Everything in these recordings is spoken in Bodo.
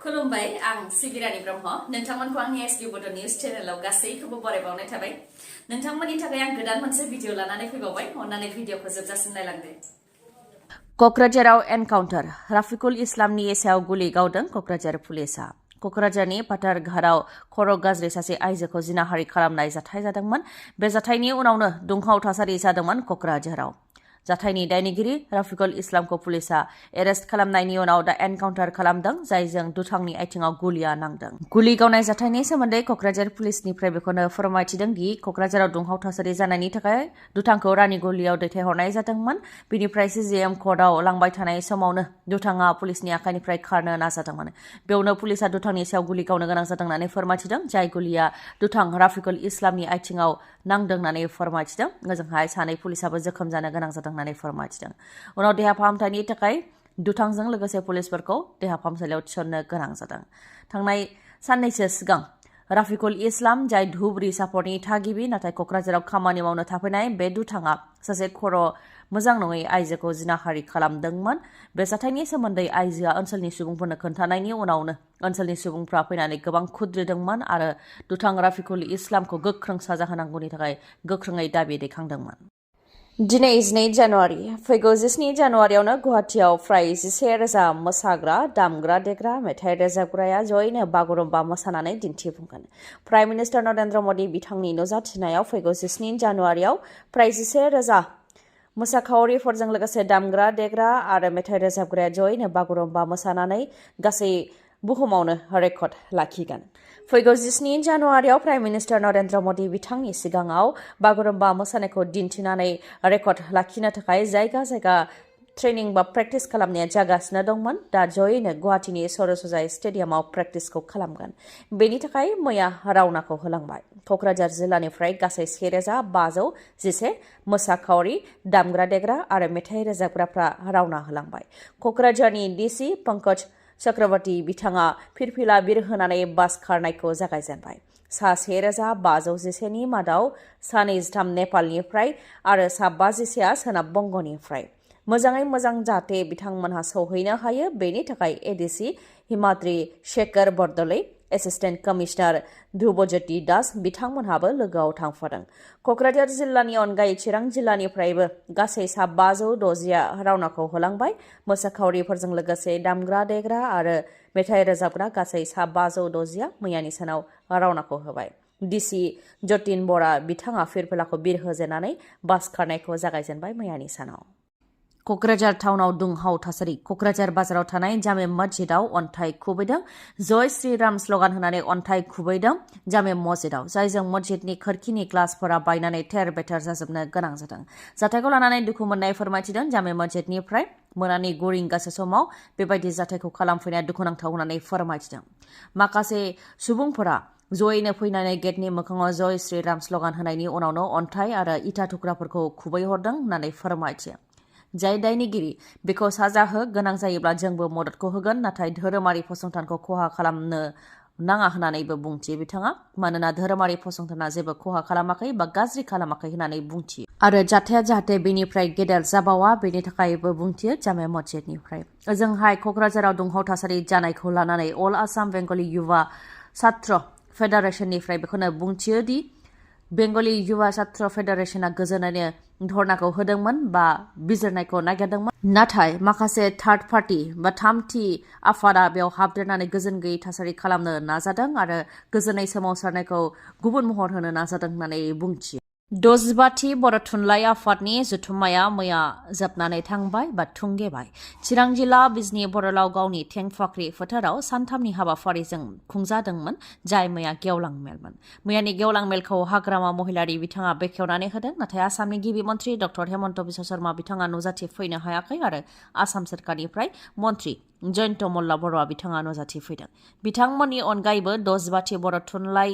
खुलुमबाय आं सिबिरानि ब्रह्म नोंथांमोनखौ आंनि एसबि बड' निउज चेनेलाव गासैखौबो बरायबावनाय थाबाय नोंथांमोननि थाखाय आं गोदान मोनसे भिडिअ लानानै फैबावबाय अन्नानै भिडिअखौ जोबजासिम नायलांदो क'क्राझाराव एनकाउन्टार राफिकुल इस्लामनि सायाव गुलि गावदों क'क्राझार पुलिसआ क'क्राझारनि पाटारघाटआव खर' गाज्रि सासे आइजोखौ जिनाहारि खालामनाय जाथाय जादोंमोन बे जाथायनि उनावनो दुंहाव थासारि जादोंमोन क'क्राझाराव जाथायनि दायनिगिरि राफिकुल इस्लामखौ पुलिसआ एरेस्ट खालामनायनि उनाव दा एनकाउन्टार खालामदों जायजों दुथांनि आथिङाव गुलिया नांदों गुलि गावनाय जाथायनि सोमोन्दै क'क्राझार पुलिसनिफ्राय बेखौनो फोरमायथिदों दि क'क्राझाराव दुंहाव थासारि जानायनि थाखाय दुथांखौ रानिगुलियाव दैथायहरनाय जादोंमोन बिनिफ्राय सिजिएम कर्टआव लांबाय थानाय समावनो दुथाङा पुलिसनि आखाइनिफ्राय खारनो नाजादोंमोन बेयावनो पुलिसआ दुथांनि सायाव गुलि गावनो गोनां जादों होननानै फोरमायथिदों जाय गुलिया दुथां राफिकुल इस्लामनि आथिङाव नांदों होननानै फोरमायथिदों ओजोंहाय सानै पुलिसआबो जोखोम जानो गोनां जादों होननानै फोरमायथिदों उनाव देहा फाहामथायनि थाखाय दुथांजों लोगोसे पुलिसफोरखौ देहा फाहामसालियाव थिसननो गोनां जादों थांनाय साननैसो सिगां राफिकुल इस्लाम जाय धुबुरी सापरनि थागिबि नाथाय क'क्राझाराव खामानि मावनो थाफैनाय बे दुथाङा सासे खर' मोजां नङै आइजोखौ जिनाहारि खालामदोंमोन बे जाथायनि सोमोन्दै आइजोआ ओनसोलनि सुबुंफोरनो खोन्थानायनि उनावनो ओनसोलनि सुबुंफ्रा फैनानै गोबां खुद्रिदोंमोन आरो दुथां राफिकुल इस्लामखौ गोख्रों साजा होनांगौनि थाखाय गोख्रोङै दाबि दैखांदोंमोन दिनै 2 जानुवारि फैगौ 17 जानुवारियावनो गुवाहाटीआव फ्राय 11,000 मोसाग्रा दामग्रा देग्रा मेथाइ रोजाबग्राया जयैनो बागुरुम्बा मोसानानै दिन्थिफुंगोन प्राइम मिनिस्टार नरेन्द्र मदि बिथांनि नुजाथिनायाव फैगौ 17 जानुवारियाव फ्राय 11,000 मोसाखावरिफोरजों लोगोसे दामग्रा देग्रा आरो मेथाइ रोजाबग्राया जयैनो बागुरुम्बा मोसानानै गासै बुहुमावनो रेकर्ड लाखिगोन फैगौ 17 जानुवारियाव प्राइम मिनिस्टार नरेन्द्र मदि बिथांनि सिगाङाव बागुरुम्बा मोसानायखौ दिन्थिनानै रेकर्ड लाखिनो थाखाय जायगा जायगा ट्रेनिं बा प्रेक्टिस खालामनाया जागासिनो दंमोन दा जयैनो गुवाहाटीनि सरसजाय स्टेडियामाव प्रेक्टिसखौ खालामगोन बेनि थाखाय मैया रावनाखौ होलांबाय क'क्राझार जिल्लानिफ्राय गासै 1,511 मोसाखावरि दामग्रा देग्रा आरो मेथाइ रोजाबग्राफ्रा रावना होलांबाय क'क्राझारनि डिसि पंकज चक्रवर्ती बिथाङा फिरफिला बिरहोनानै बास खारनायखौ जागायजेनबाय सा 1,511 नि मादाव सा 23 नेपालनिफ्राय आरो सा 51 सोनाब बंग'निफ्राय मोजाङै मोजां जाहाथे बिथांमोनहा सौहैनो हायो बेनि थाखाय ADC Himadri Shekhar Bordoloi assistant commissioner Dhrubajyoti Das बिथांमोनहाबो लोगोआव थांफादों क'क्राझार जिल्लानि अनगायै चिरां जिल्लानिफ्रायबो गासै सा 560 रावनाखौ होलांबाय मोसाखावरिफोरजों लोगोसे दामग्रा देग्रा आरो मेथाइ रोजाबग्रा गासै सा 560 मैयानि सानाव रावनाखौ होबाय डिसि जतिन बरा बिथाङा फिरफिलाखौ बिरहोजेननानै बास खारनायखौ जागायजेनबाय मैयानि सानाव क'क्राझार टाउनाव दुंहाव थासारि क'क्राझार बाजाराव थानाय जामे मस्जिदाव अन्थाइ खुबैदों जय श्रीराम स्लगान होनानै अन्थाइ खुबैदों जामे मस्जिदाव जायजों मस्जिदनि खोरखिनि ग्लासफोरा बायनानै थेर बेथेर जाजोबनो गोनां जादों जाथायखौ लानानै दुखु मोननाय फोरमायथिदों जामे मस्जिदनिफ्राय मोनानि 9 रिंगासो समाव बेबायदि जाथायखौ खालामफैनाया दुखुनांथाव होननानै फोरमायथिदों माखासे सुबुंफोरा जयैनो फैनानै गेटनि मोखाङाव जय श्रीराम स्लगान होनायनि उनावनो अन्थाइ आरो इटा थुख्राफोरखौ खुबैहरदों होननानै फोरमायथियो जाय दायनिगिरि बेखौ साजा हो गोनां जायोब्ला जोंबो मददखौ होगोन नाथाय धोरोमारि फसंथानखौ खहा खालामनो नाङा होननानैबो बुंथियो बिथाङा मानोना धोरोमारि फसंथाना जेबो खहा खालामाखै बा गाज्रि खालामाखै होननानै बुंथियो आरो जाथाया जाहाथे बेनिफ्राय गेदेर जाबावा बेनि थाखायबो बुंथियो जामे मस्जिदनिफ्राय ओजोंहाय क'क्राझाराव दुंहाव थासारि जानायखौ लानानै अल आसाम बेंगलि युवा छात्र फेडारेशननिफ्राय बेखौनो बुंथियो दि बेंगलि युवा छात्र फेडारेशना गोजोनैनो धरनाखौ होदोंमोन बा बिजिरनायखौ नागिरदोंमोन नाथाय माखासे थार्ड पार्टी बा थामथि आफादा बेयाव हाबदेरनानै गोजोन गैयै थासारि खालामनो नाजादों आरो गोजोनै सोमावसारनायखौ गुबुन महर होनो नाजादों होननानै बुंथियो 65थि बर' थुनलाइ आफादनि जथुम्माया मैया जोबनानै थांबाय बा थुंगेबाय चिरां जिल्ला बिजनि बर'लाव गावनि थेंफाख्रि फोथाराव सानथामनि हाबाफारिजों खुंजादोंमोन जाय मैया गेवलां मेलमोन मैयानि गेवलां मेलखौ हाग्रामा महिलारि बिथाङा बेखेवनानै होदों नाथाय आसामनि गिबि मन्त्रि डक्टर हेमन्त बिश्व शर्मा बिथाङा नुजाथिफैनो हायाखै आरो आसाम सोरखारनिफ्राय मन्त्रि जयन्त मल्ल बर'आ बिथाङा नुजाथिफैदों बिथांमोननि अनगायैबो 65थि बर' थुनलाइ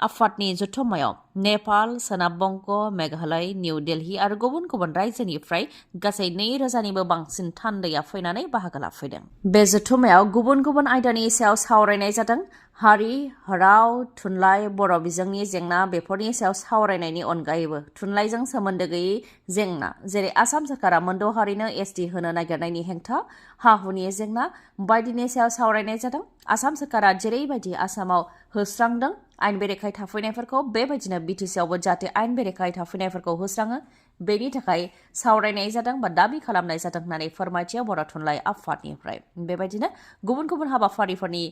आफादनि जथुम्मायाव नेपाल सोनाब बंग मेघालय निउ दिल्ली आरो गुबुन गुबुन रायजोनिफ्राय गासै 2,000निबो बांसिन थान्दैया फैनानै बाहागो लाफैदों बे जथुम्मायाव गुबुन गुबुन आयदानि सायाव सावरायनाय जादों हारि, राव, थुनलाइ, बर' बिजोंनि जेंना बेफोरनि सायाव सावरायनायनि अनगायैबो थुनलाइजों सोमोन्दो गैयै जेंना जेरै आसाम सोरखारा मोनद' हारिनो एसटि होनो नागिरनायनि हेंथा, हा-हुनि जेंना बायदिनि सायाव सावरायनाय जादों। आसाम सोरखारा जेरैबायदि आसामाव होस्रांदों आयेन बेरेखायै थाफैनायफोरखौ बेबायदिनो बिटिसिआवबो जाहाथे आयेन बेरेखायै थाफैनायफोरखौ होस्राङो बेनि थाखाय सावरायनाय जादों बा दाबि खालामनाय जादों होननानै फोरमायथियो बर' थुनलाइ आफादनिफ्राय। बेबायदिनो गुबुन गुबुन हाबाफारिफोरनि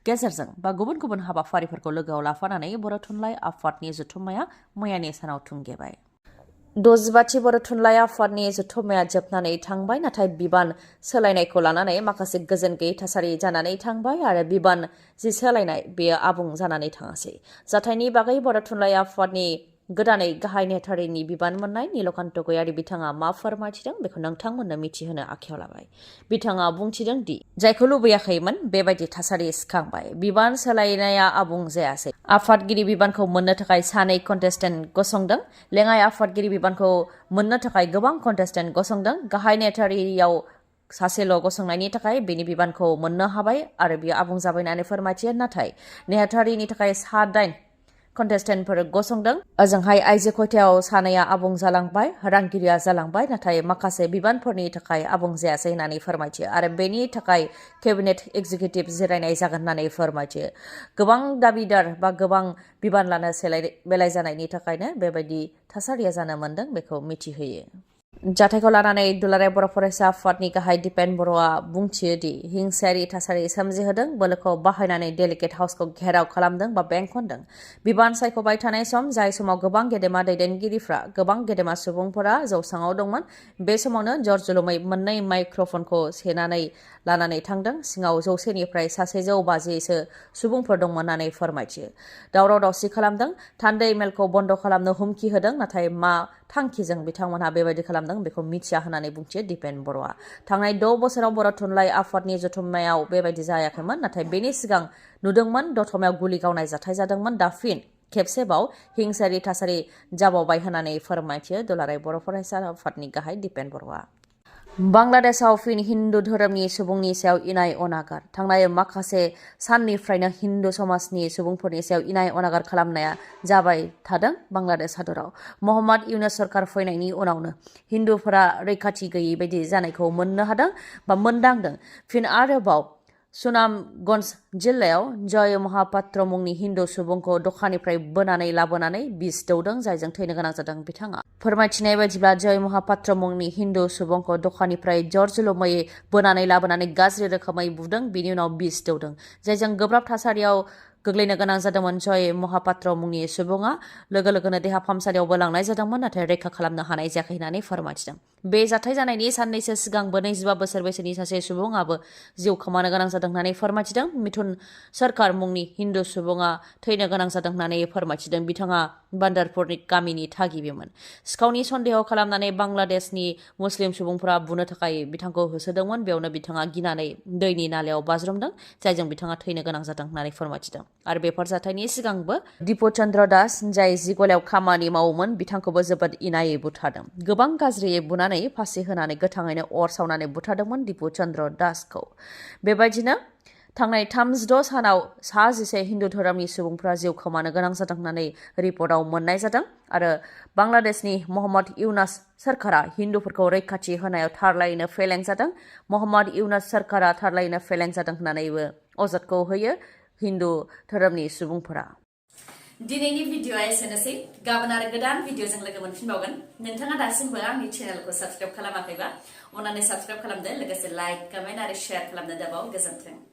गेजेरजों बा गुबुन गुबुन हाबाफारिफोरखौ लोगोआव लाफानानै बर' थुनलाइ आफादनि जथुम्माया मैयानि सानाव थुंगेबाय। 65थि बर' थुनलाइ आफादनि जथुम्माया जोबनानै थांबाय, नाथाय बिबान सोलायनायखौ लानानै माखासे गोजोन गैयै थासारि जानानै थांबाय आरो बिबान जि सोलायनाय बेयो आबुं जानानै थाङासै। जाथायनि बागै बर' थुनलाइ आफादनि गोदानै गाहाय नेहाथारिनि बिबान मोननाय नीलकान्त गयारि बिथाङा मा फोरमायथिदों बेखौ नोंथांमोननो मिथिहोनो आखायाव लाबाय। बिथाङा बुंथिदों दि जायखौ लुबैयाखैमोन बेबायदि थासारि सिखांबाय। बिबान सोलायनाया आबुं जायासै। आफादगिरि बिबानखौ मोननो थाखाय 2 कन्टेस्टेन्ट गसंदों। लेङाइ आफादगिरि बिबानखौ मोननो थाखाय गोबां कन्टेस्टेन्ट गसंदों। गाहाय नेहाथारियाव सासेल' गसंनायनि थाखाय बेनि बिबानखौ मोननो हाबाय आरो बियो आबुं जाबाय होननानै फोरमायथियो। नाथाय नेहाथारिनि थाखाय 9 कन्टेस्टेन्टफोर गसंदों। ओजोंहाय आइजो खयथायाव 2आ आबुं जालांबाय, रांगिरिया जालांबाय, नाथाय माखासे बिबानफोरनि थाखाय आबुं जायासै होननानै फोरमायथियो आरो बेनि थाखाय केबिनेट एग्जिकिउटिभ जिरायनाय जागोन होननानै फोरमायथियो। गोबां दाबिदार बा गोबां बिबान लानो बेलाय जानायनि थाखायनो बेबायदि थासारिया जानो मोन्दों बेखौ मिथिहोयो। जाथायखौ लानानै दुलाराय बर' फरायसा आफादनि गाहाय दिपेन बर'आ बुंथियो दि हिंसायारि थासारि सोमजिहोदों, बोलोखौ बाहायनानै डेलिगेट हाउसखौ घेराव खालामदों बा बेंखनदों। बिबान सायख'बाय थानाय सम, जाय समाव गोबां गेदेमा दैदेनगिरिफ्रा गोबां गेदेमा सुबुंफोरा जौसाङाव दंमोन, बे समावनो जरजुलुमै 2 माइक्र'फनखौ सेनानै लानानै थांदों। सिङाव 100निफ्राय 150सो सुबुंफोर दंमोन होननानै फोरमायथियो। दावराव दावसि खालामदों, थान्दै मेलखौ बन्द' खालामनो हुमखि होदों, नाथाय मा थांखिजों बिथांमोनहा बेबायदि खालामदों बेखौ मिथिया होननानै बुंथियो दिपेन बर'आ। थांनाय 6 बोसोराव बर' थुनलाइ आफादनि जथुम्मायाव बेबायदि जायाखैमोन, नाथाय बेनि सिगां नुदोंमोन दतमायाव गुलि गावनाय जाथाय जादोंमोन। दा फिन खेबसेबाव हिंसायारि थासारि जाबावबाय होननानै फोरमायथियो दुलाराय बर' फरायसा आफादनि गाहाय दिपेन बर'आ। बांलादेशआव फिन हिन्दु धोरोमनि सुबुंनि सायाव इनाय अनागार। थांनाय माखासे साननिफ्रायनो हिन्दु समाजनि सुबुंफोरनि सायाव इनाय अनागार खालामनाया जाबाय थादों बांलादेश हादराव। मोहम्मद इउनुस सरकार फैनायनि उनावनो हिन्दुफोरा रैखाथि गैयै बायदि जानायखौ मोननो हादों बा मोनदांदों। फिन आरोबाव सुनामगन्ज जिल्लायाव जय महापात्र मुंनि हिन्दु सुबुंखौ दखाननिफ्राय बोनानै लाबोनानै बिस दौदों, जायजों थैनो गोनां जादों बिथाङा। फोरमायथिनाय बायदिब्ला जय महापात्र मुंनि हिन्दु सुबुंखौ दखाननिफ्राय जरजुलुमै बोनानै लाबोनानै गाज्रि रोखोमै बुदों, बिनि उनाव बिस दौदों, जायजों गोब्राब थासारियाव गोग्लैनो गोनां जादोंमोन जय महापात्र मुंनि सुबुङा। लोगो लोगोनो देहा फाहामसालियावबो लांनाय जादोंमोन, नाथाय रैखा खालामनो हानाय जायाखै होननानै फोरमायथिदों। बे जाथाय जानायनि साननैसो सिगांबो 25 बोसोर बैसोनि सासे सुबुङाबो जिउ खोमानो गोनां जादों होननानै फोरमायथिदों। मिथुन सरकार मुंनि हिन्दु सुबुङा थैनो गोनां जादों होननानै फोरमायथिदों। बिथाङा बान्दारपुरनि गामिनि थागिबिमोन। सिखावनि सन्देह खालामनानै बांलादेशनि मुस्लिम सुबुंफोरा बुनो थाखाय बिथांखौ होसोदोंमोन। बेयावनो बिथाङा गिनानै दैनि नालायाव बाज्रुमदों, जायजों बिथाङा थैनो गोनां जादों होननानै फोरमायथिदों। आरो बेफोर जाथायनि सिगांबो दिपु चन्द्र दास, जाय जि गलायाव खामानि मावोमोन, बिथांखौबो जोबोद इनायै बुथारदों। गोबां गाज्रियै बुनानै फासि होनानै गोथाङैनो अर सावनानै बुथारदोंमोन दिपु चन्द्र दासखौ। बेबायदिनो थांनाय 36 सानाव 11 हिन्दु धोरोमनि सुबुंफोरा जिउ खोमानो गोनां जादों होननानै रिपर्टआव मोननाय जादों। आरो बांलादेशनि मोहम्मद इउनुस सरकारा हिन्दुफोरखौ रैखाथि होनायाव थारलायैनो फेलें जादों। मोहम्मद इउनुस सरकारा थारलायैनो फेलें जादों होननानैबो अजदखौ होयो हिन्दु धोरोमनि सुबुंफोरा। दिनैनि भिडिअआ एसेनोसै। गाबोन आरो गोदान भिडिअजों लोगो मोनफिनबावगोन। नोंथाङा दासिमबो आंनि चेनेलखौ साबस्क्राइब खालामाखैबा अन्नानै साबस्क्राइब खालामदो, लोगोसे लाइक, कमेन्ट आरो शेयार खालामनो दाबाव। गोजोन्थों।